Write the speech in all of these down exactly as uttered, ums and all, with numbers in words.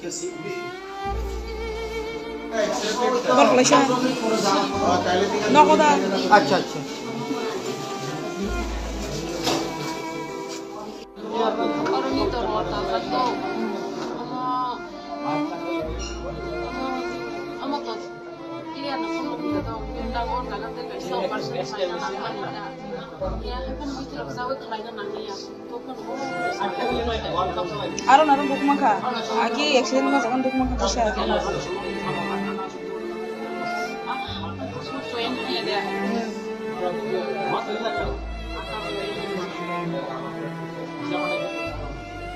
Bar khlaisa. Nogo da. Acha, acha. Aro naro buk mankha. Agi accident ma jagan buk mankha kisa.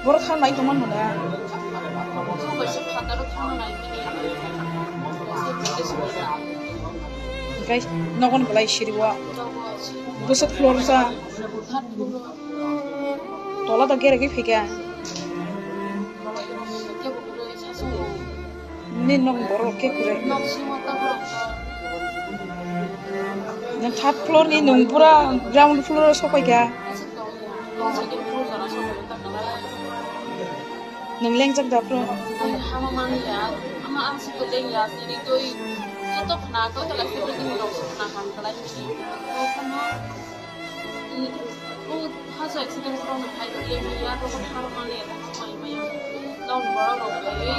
Borok kha nai tongma nuna. Guys, nogon belai siriwo. Bwswk floor sa. Tola da gere gwi phika. Ni nok borok ke kure. Nang third floor ni nung pura ground floor o sopai kha. Nung lengjak da bro. Hama mani ya, ama ang si ko leng ya, sini toi, joto khna ko to lai se building rok se khna kan kalai. O, haso accident rok no hai ko leng ya, to ko hama mani ya, to ko mai mai ya. Nang borok rok bai,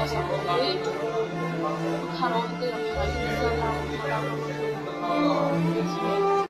asa ko bai. Kharo te rok bai.